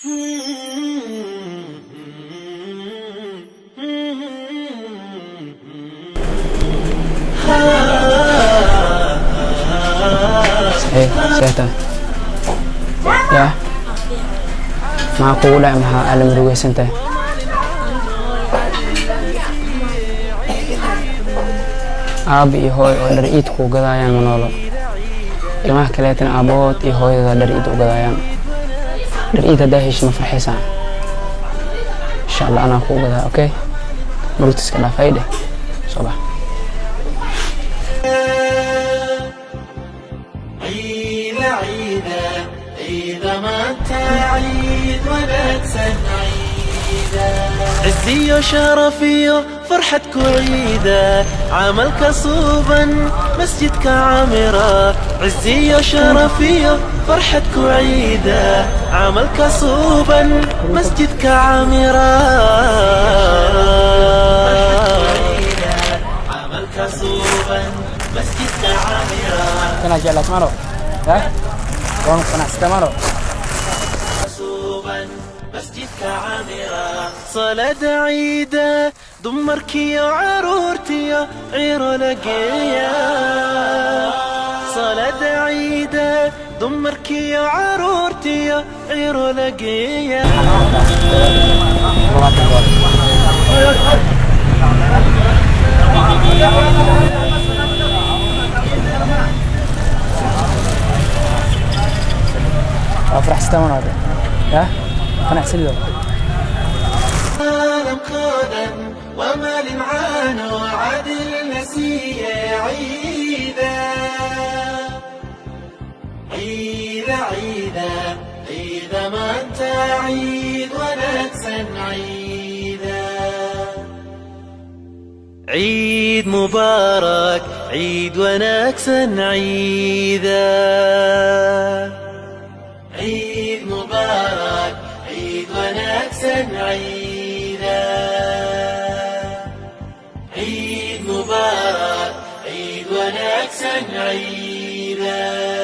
Hey, see tahay? Yaa, maxaa kugu dhacay? Maxaa aala murugaysan tahay? Aabba iyo hooyo oo dhar iid kuu gadaayaan ma noolo. Ilmaha kaleetana aabbahood iyo hooyadooda dhar iid u gadaayaan. Dhar iid haddaa hesho, ma farxaysaa? Insha Allah anaa kuu gadaa. Okay, murugta iska dhaaf. Ay dheh, soo bax. عيد عيدا عيد ما انت عيد wanaagsan عيدا عزيو شرفيو فرحتك عيدا عملك صوبا مسجدك عامرة عزيو شرفيو فرحتك عيدا عملك صوبا مسجدك عامرة عملك صوبا مسجدك عامرة. Kana jeclaat maro eh waan qanacsata maro. صوبا مسجدك عامرة صلاة عيدة دمركيو عرورتيو عيرو لقيا صلاة عيدة دمركيو عرورتيو عيرو لقيا. $20. Waa faraxsata maro yah qanacsanido. عالم قادا وما لمعان وعدل نسي عيدا عيدا عيدا عيدا ما انت عيد ونكسا عيدا عيد مبارك عيد ونكسا عيدا عيد مبارك عيد ونكسا عيدا عيد مبارك عيد ونكسا عيدا.